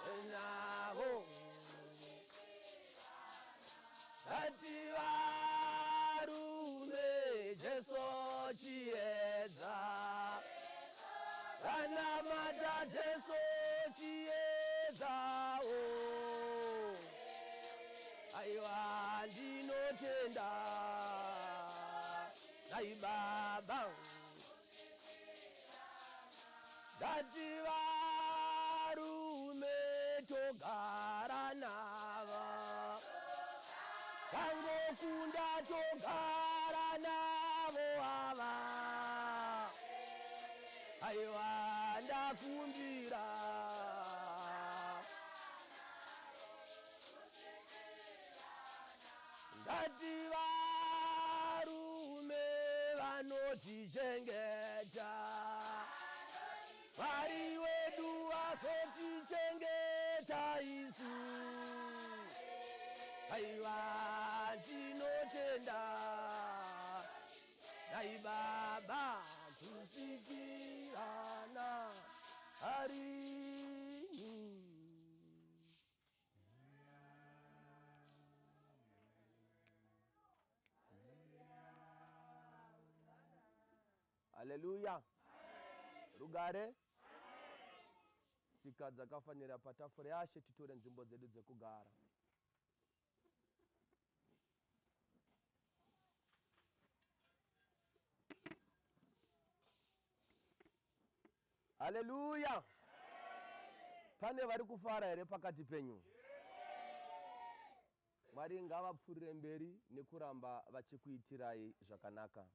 Navo Ati varume Jesu chiedza Vanamata Jesu chiedza oh. Aiwa ndinotenda Dai baba Ndati varume togara nava Tangokunda togara navo ava Aiwa ndakumbira Ndati varume vanotichengeta Mwari wedu vazotichengeta isu Aiwa tinotenda Dai baba kusvikirana arini Haleluya. Rugare. Tsika dzakafanira patafura yaShe titore nzvimbo dzedu dzekugara. Haleluya. Pane vari kufara here pakati penyu? Mwari ngavapfuurire mberi nekuramba vachikuitirai zvakanaka.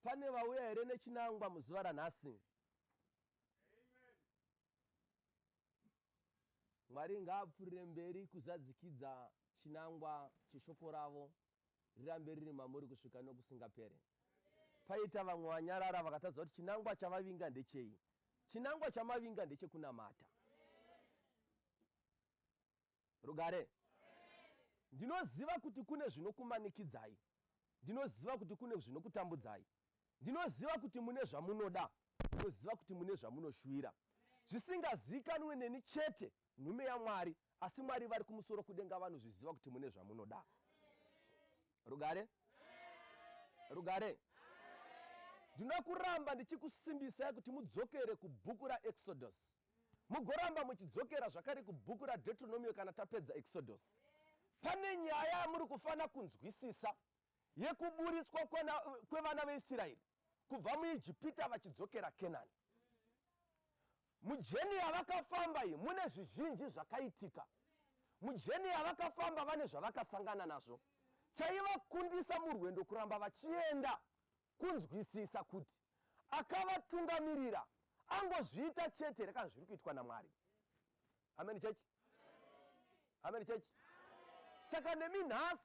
Pane vauya here nechinangwa muzuva ranhasi? Mwari ngaapfuurire mberi kuzadzikidza chinangwa cheshoko ravo rirambe riri mamuri kusvika nokusingapere. Paita vamwe vanyarara vakatadza kuti chinangwa chavavinga ndechei. Chinangwa chamavinga ndechekunamata. Rugare. Ndinoziva kuti kune zvinokumanikidzai. Ndinoziva kuti kune zvinokutambudzai. Ndinoziva kuti mune zvamunoda. Ndinoziva kuti mune zvamunoshuvira. Zvisingazivikanwe neni chete, nhume yaMwari, asi Mwari vari kumusoro kudenga vanozviziva kuti mune zvamunoda. Rugare. Rugare. Ndinoda kuramba ndichikusimbisai kuti mudzokere kubhuku raExodus. Mugoramba muchidzokera zvakare kubhuku raDeuteronomio kana tapedza Exodus. Pane nyaya yamuri kufanira kunzwisisa yekuburitswa kwevana veIsraeri kubva muIjipita vachidzokera Kenani. Mujeni yavakafamba iyi mune zvizhinji zvakaitika. Mujeni yavakafamba vane zvavakasangana nazvo. Chaivakundisa murwendo kuramba vachienda kunzwisisa kuti akavatungamirira angozviita chete here kana zviri kuitwa naMwari. Amen church. Amen church. Saka nemi nhasi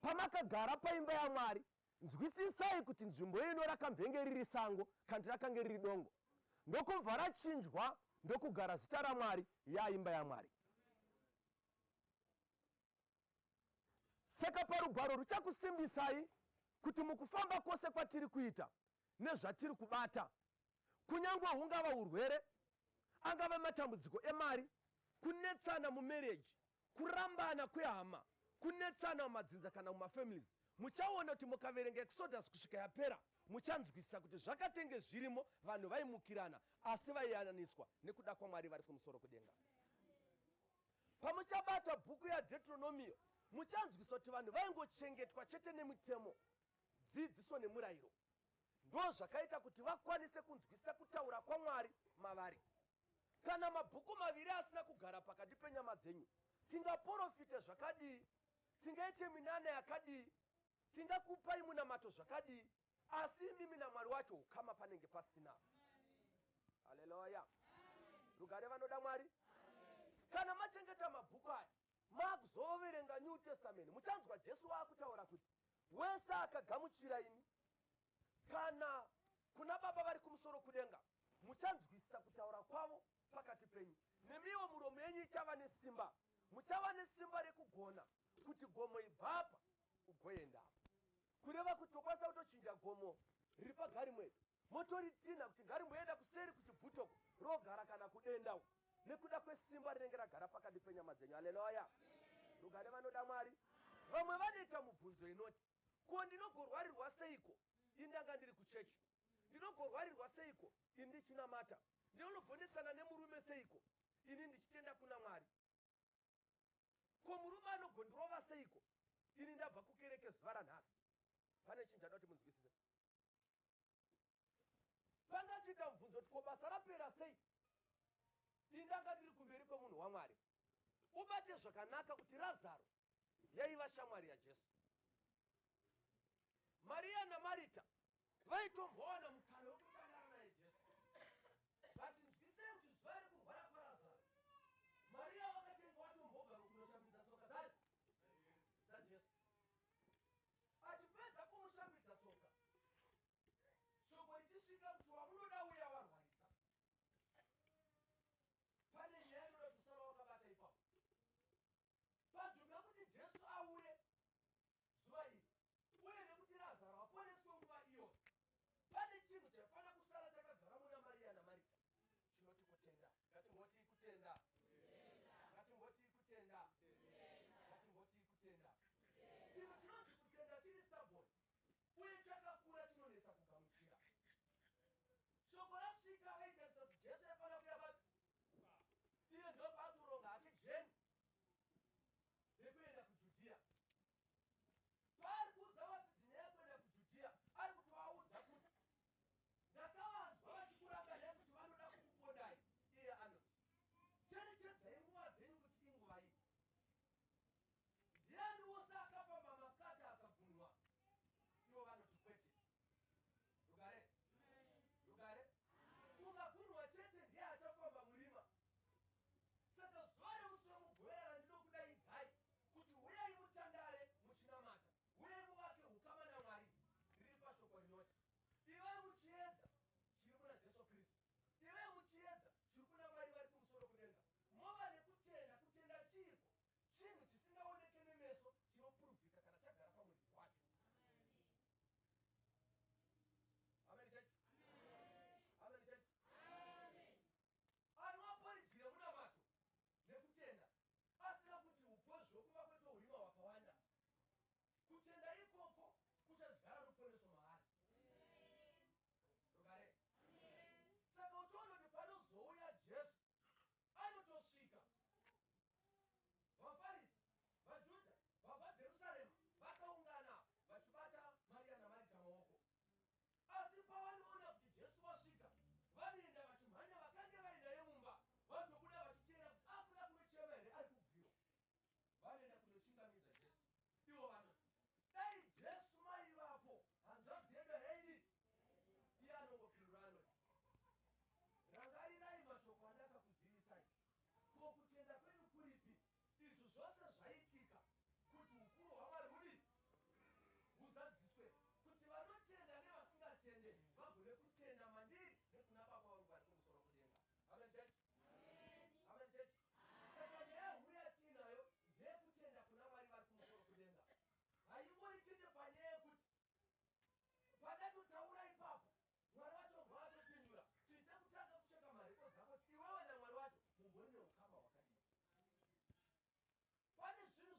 pamakagara paimba yaMwari nzwisisai kuti nzvimbo ino rakambenge riri sango kandi rakange riri dongo ndokubva rachinjwa ndokugara zita raMwari yaimba yaMwari. Saka parugwaro ruchakusimbisai kuti mukufamba kwose kwatiri kuita nezvatiri kubata, kunyangwe hungava urwere, angava matambudziko emari, kunetsana mumereji, kurambana kwehama, kunetsana mumadzinza kana mumafamilies, muchaona kuti mukaverenga Exodus kusvika yapera, muchanzwisisa kuti zvakatenge zvirimo, vanhu vaimukirana asi vaiyananiswa nekuda kwaMwari vari kumusoro kudenga. Pamuchabata bhuku yaDeuteronomio, muchanzwisisa kuti vanhu vaingochengetwa chete nemitemo, dzidziso nemurayiro. Ndozvakaita kuti vakwanise kunzwisisa kutaura kwaMwari mavari. Kana mabhuku maviri asina kugara pakati penyama dzenyu, tingaporofite zvakadii? Tingaite minana yakadii? Tingakupai munamato zvakadii? Asi imimi naMwari wacho ukama panenge pasina. Haleluya. Rugare vanoda Mwari. Kana machengeta mabhuku aya, makuzoverenga New Testament, muchanzwa Jesu waakutaura kuti wese akagamuchira ini kana kuna Baba vari kumusoro kudenga, muchanzwisisa kutaura kwavo pakati penyu. Nemiwo muromo yenyu ichava nesimba, muchava nesimba rekugona kuti gomo ibvapa ugoenda apa. Kureva kuti tokwanisa kutochinja gomo riri pagari mwedu motoritinha kuti ngarimboenda kuseri kuchibvutoko rogara kana kudenda uko. nekuda kwesimba rinenge ragara pakati penyama dzenyu. Haleluya! Rugare vanoda Mwari. Vamwe vanoita mubvunzo inoti, ko ndinogorwarirwa seiko ini ndanga ndiri kuchechi? Ndinogorwarirwa seiko ini ndichinamata? Ndinogonetsana nemurume seiko ini ndichitenda kuna Mwari? Ko murume anogondirova seiko ini ndabva kukereke zuva ranhasi? Pane chinhu chada kuti munzwisise. Pangatiita mubvunzo kuti ko basa rapera sei ini ndanga ndiri kumberi kwemunhu waMwari? Ubate zvakanaka kuti Razaro yaiva shamwari yaJesu. Mariya naMarita vaitombowana mukana wekutandara naye Jesu. But nzwisei kuti zuva rekurwara kwaRazaro, Mariya vakatenga watombobva kunoshambidza tsoka dzani dzaJesu. Achipedza kumushambidza tsoka, shoko richisvika kuti wamunoda uya warwarisa. Pane nyaya inoda kusara wakabata ipapo. Panzvimbo yekuti Jesu auye zuva iri uye nekuti Razaro aponeswe nguva iyoyo, pane chinhu chaifanira kusara chakagara muna Mariya naMarita chinoti kutenda. Ngatimboti kutenda. Ngatimboti kutenda. Ngatimboti kutenda. Chinhu chinonzi kutenda chiri stubborn uye chakakura chinonetsa kugamuchira. Shoko rasvika vaitarisa kuti Jesu aifanira kuuya papi? Iye ndopaatoronga hake jeni rekuenda kuJudhiya. Paari kuudza vadzidzi nyaya yekuenda kuJudhiya, ari kutovaudza kuti ndakavanzwa vachikurangarai kuti vanoda kukupondai. Iye anoti, cherechedzai nguva dzenyu kuti inguva ipi. Ndiani wose akafamba masikati akagunwa? Ivo vanoti kwete. Rugare, rugare. Ungagunwa chete ndiye achafamba murima. Saka zuva remusi weMugovera randinokudaidzai kuti huyai mutandare muchinamata, huyai muvake hukama naMwari, riri pashoko rinoti, ivai muchiedza chiri muna Jesu Kristu, ivai muchiedza chiri kuna Mwari vari kumusoro kudenga, mova nekutenda. Kutenda chiiko? Chinhu chisingaoneke nemeso chinopuruvhika kana chagara pamuridzi wacho. Amen church. Amen church. Anwa poriji remunamato nekutenda asina kuti ukozvo kuva kwete urima hwakawanda. Kutenda ikoko kuchadyara ruponeso maari. Rugare. Saka uchiona kuti panozouya Jesu anotosvika vaFarisi, vaJudha vabva Jerusarema vakaungana vachibata Mariya naMarita maoko. Asi pavanoona kuti Jesu wasvika, vanoenda vachimhanya vakange vainaye mumba, vanotobuda vachiteera kuti akuda kunochema here ari kubviro. Vanoenda kunochingamidza Jesu. Ivo vanoti, dai Jesu maivapo, hanzvadzi yedu haidi. Iye anongopindura anoti, rangarirai mashoko andakakuzivisai. Ko kutenda kwenyu kuripi? Izvi zvose zvaitika kuti ukuru hwaMwari hudii? Huzadziswe, kuti vanotenda nevasingatende vagone kutenda mandiri nekuna Baba vangu vari kumusoro kudenga. Amen church. Amen church. Saka nyaya huru yatiinayo ndeyekutenda kuna Mwari vari kumusoro kudenga. Haingori chete panyaya yekuti pandatotaura ipapo Mwari wacho ngaatopindura. Chinhu chekutanga kucheka marekodzi ako kuti iwewe naMwari wacho mumbori neukama hwakadii. Pane zvinhu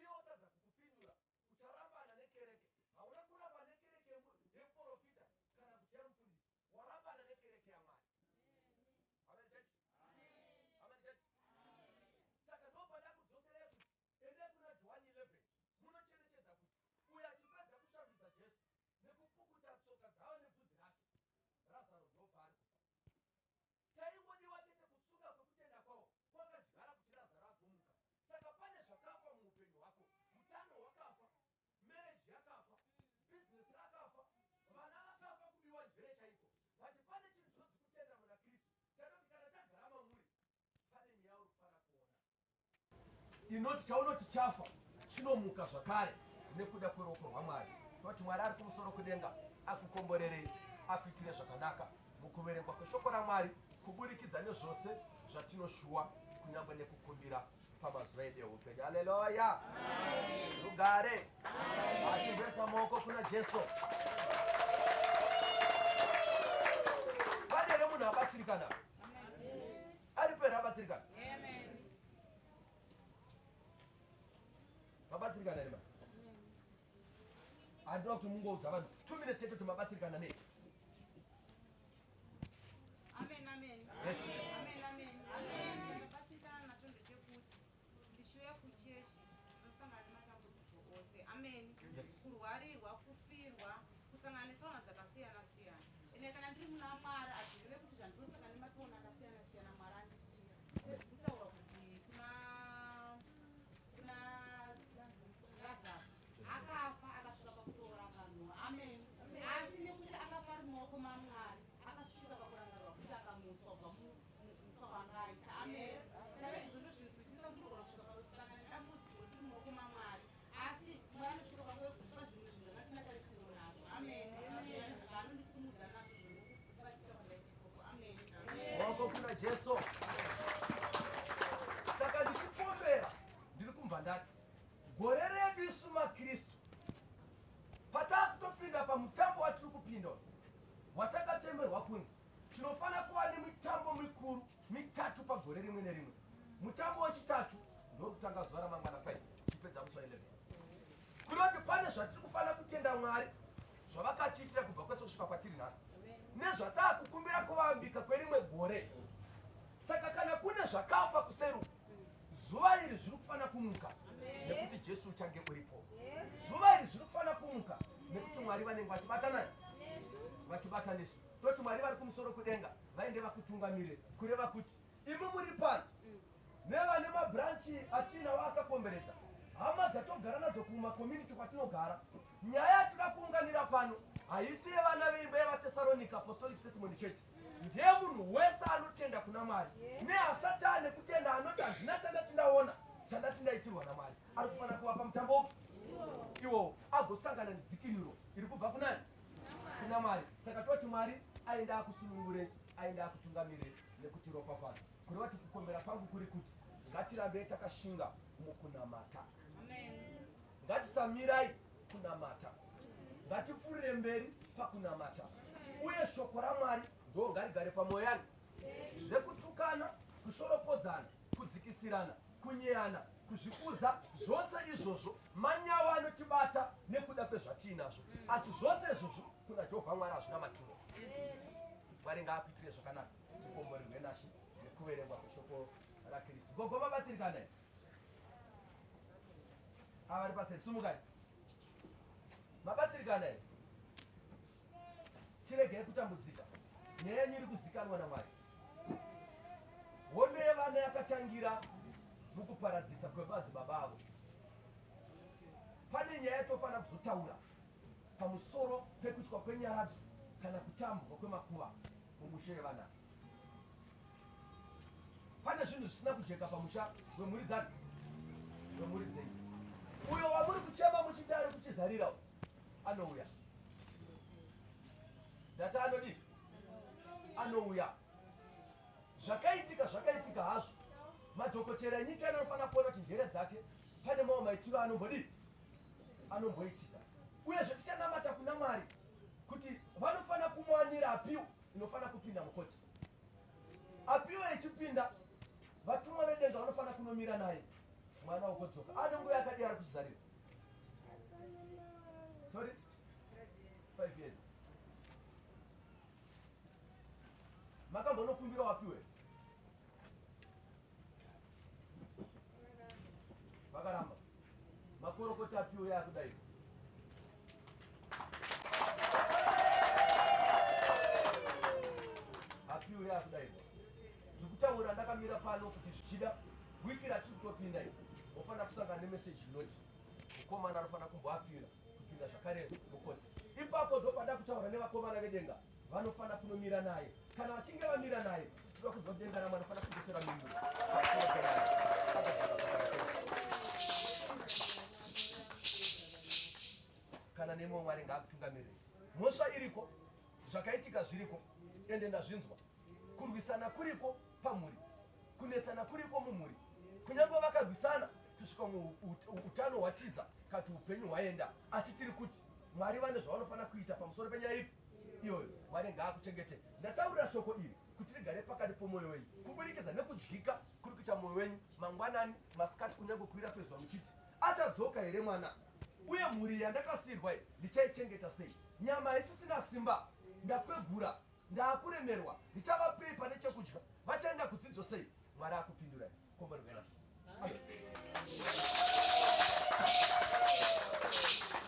Iye otadza kukupindura, ucharambana nekereke. Hauna kuramba nekereke yemuporofita kana kuti yamufundisi, warambana nekereke yaMwari. Amen church. Amen church. Saka ndopada kudzoserai kuti endai kuna Johani 11, munocherechedza kuti uyo achipedza kushambidza Jesu nekupukuta tsoka dzavo nebvudzi rake, Razaro ndopaari kubva. Chaingodiwa chete kutsunga kwekutenda kwavo kwakadyara kuti Razaro agomuka. Saka pane zvakafa muupenyu hwako. Utano hwakafa, marriage yakafa, business rakafa, vana vakafa, kubiwa njere chaiko. But pane chinhu chinonzi kutenda muna Kristu chanoti kana chagara mamuri, pane nyaya uri kufanira kuona inoti chaunoti chafa chinomuka zvakare nekuda kweruoko rwaMwari. Tinoti Mwari ari kumusoro kudenga akukomborerei, akuitire zvakanaka mukuverengwa kweshoko raMwari kuburikidza nezvose zvatinoshuwa kunyange nekukumbira pamazuva edu eupenyu. Haleluya! Rugare! Achivesa maoko kuna Jesu. Pane here munhu abatsirikana? Aripo here abatsirikana? Mabatsirikana here? Handinoda kuti mungoudza vanhu 2 minutes chete kuti mabatsirikana nei. Amen, amen. Yes. Amen, amen. Amen. Ndabatikana nacho ndechekuti ndichiuya kuchechi ndinosangana nematambudziko ose. Amen. Yes. Kurwarirwa, kufirwa, kusangana netsaona dzakasiyana siyana. Ende kana ndiri muna Mwari, hazvireve kuti zvandinosangana nematsaona akasiyana siyana Mwari andisiya. Sezvikutaurwa kuti kuna Lazaro akafa akasvika pakutoranganwa. Amen. Asi nekuti akafa ari mumaoko maMwari, akasvika pakurangarirwa kuti akamutswa kubva mukufa kwaangaita. Amen. Saka izvozvo ndozvinzwisisa kuti unogona kusvika pakusangana nedambudziko tiri mumaoko maMwari, asi Mwari anosvika panguva yekutipa zvimwe zvinhu zvangasina tarisiro nazvo. Amen. Zvaanondisimudza nazvo zvinokubatsira kwandaita ikoko. Amen. Maoko kuna Jesu. Saka ndichikombera, ndiri kumva ndati gore redu isu maKristu patakutopinda pamutambo watiri kupinda uyu, watakatemerwa kunzi tinofanira kuva nemitambo mikuru mitatu pagore rimwe nerimwe. Mutambo wechitatu ndokutanga zuva ramangwana 5 chipedza musi wa11, kureva kuti pane zvatiri kufanira kutenda Mwari zvavakatiitira kubva kwese kusvika kwatiri nhasi nezvataakukumbira kuvambika kwerimwe gore. Saka kana kune zvakafa kuseru, zuva iri zviri kufanira kumuka nekuti Jesu uchange uripo. Zuva iri zviri kufanira kumuka nekuti Mwari vanenge vachibata nani, vachibata nesu. Toti Mwari vari kumusoro kudenga vaende vakutungamire, kureva kuti imi muri pano nevane mabranch atinawo akakomberedza, hama dzatogara nadzo kumacommunity kwatinogara. Nyaya yatinoda kuunganira pano haisi yevana veimba yevaTesaronica Apostolic Testimony Church, ndiye munhu wese anotenda kuna Mwari neasati ane kutenda anoti handina chandati ndaona, chandati ndaitirwa naMwari, ari kufanira kuva pamutambo upi iwowo agosangana nedzikinuro iri kubva kunani? Kuna Mwari. Saka toti Mwari aenda akusunungure, aenda akutungamire nekuti ropafadza. Kureva kuti kukombera kwangu kuri kuti ngatirambei takashinga mukunamata. Amen. Ngatisamirai kunamata, ngatipfuurire mberi pakunamata, uye shoko raMwari ndo ngarigare pamwoyo yani. Zvekutukana, kushoropodzana, kudzikisirana, kunyeyana, kuzvikudza, zvose izvozvo manyawa anotibata nekuda kwezvatiinazvo, asi zvose izvozvo kuna Jehovha Mwari hazvina maturo. Mwari ngaakuitire zvakanaka, tikomborerwe nashe nekuverengwa kweshoko raKristu. Gogo, mabatsirikana here? Avari paseri, sumukai. Mabatsirikana here? Chiregei kutambudzika, nyaya yenyu iri kuzikanwa naMwari. Hondo yevana yakatangira mukuparadzika kwemadzibaba avo. Pane nyaya yatofanira kuzotaura pamusoro pekuitwa kwenyaradzo kana kutambwa kwemakuva mumusha yevana. Pane zvinhu zvisina kujeka pamusha wemhuri dzanu, wemhuri dzenyu. Uyo wamuri kuchema muchiti ari kuchizarira anouya. Ndati anodii? Anouya. Zvakaitika zvakaitika hazvo. Madhokotera enyika ino anofanira kuona kuti njere dzake pane mamwe maitiro anombodii, anomboitika. Uyezve tichanamata kuna Mwari kuti vanofanira kumuwanira appeal inofanira kupinda mukoti. Appeal ichipinda, vatumwa vedenga vanofanira kunomira naye. Mwana ukodzoka. Ane nguva yakadii ari kuchizarira? Sorry? 5 years. Makambonokumbira wapiwe? Vakaramba. Makorokota apiwe yakudai. Apiwe yakudai. Zvekutaura ndakamira pano kuti zvichida wiki ratiri kutopinda iri mofanira kusangana nemeseji inoti mukomana anofanira kumboapira kupinda zvakare mukoti. Ipapo ndopada kutaura nevakomana vedenga vanofanira kunomira naye. Kana vachinge vamira naye, tinoda kunzwa denga ramwe anofanira kudzosera mhinduro. Kana nemiwo Mwari ngaakutungamirire. Mhosva iriko, zvakaitika zviriko, ende ndazvinzwa. Kurwisana kuriko pamhuri, kunetsana kuriko mumhuri. Kunyange vakarwisana kusvika utano hwatiza kati upenyu hwaenda, asi tiri kuti Mwari vane zvavanofanira kuita pamusoro penyaya ipi iyoyo. Mwari ngaakuchengete. Ndataurira shoko iri kuti rigare pakati pomwoyo wenyu kuburikidza nekudyika kuri kuita mwoyo wenyu mangwanani, masikati, kunyange kuwira kwezuva muchiti, Achadzoka here mwana? Uye mhuri yandakasiirwa iyi ndichaichengeta sei? Nyama haisisina simba, ndakwegura, ndaakuremerwa, ndichavapei pane chekudya? Vachaenda kudzidzo sei? Mwari akupindurai. Komborerwai Nashe. Amen.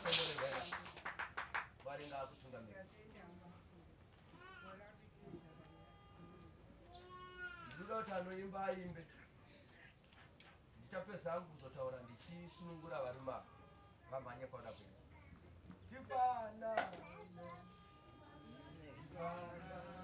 Komborerwai Nashe. Mwari ngaakutungamirire. Ndinoda kuti anoimba aimbe. Ndichapedza hangu kuzotaura ndichisunungura varume ava vamhanye kwauda kuenda. Tifanane, tifanane.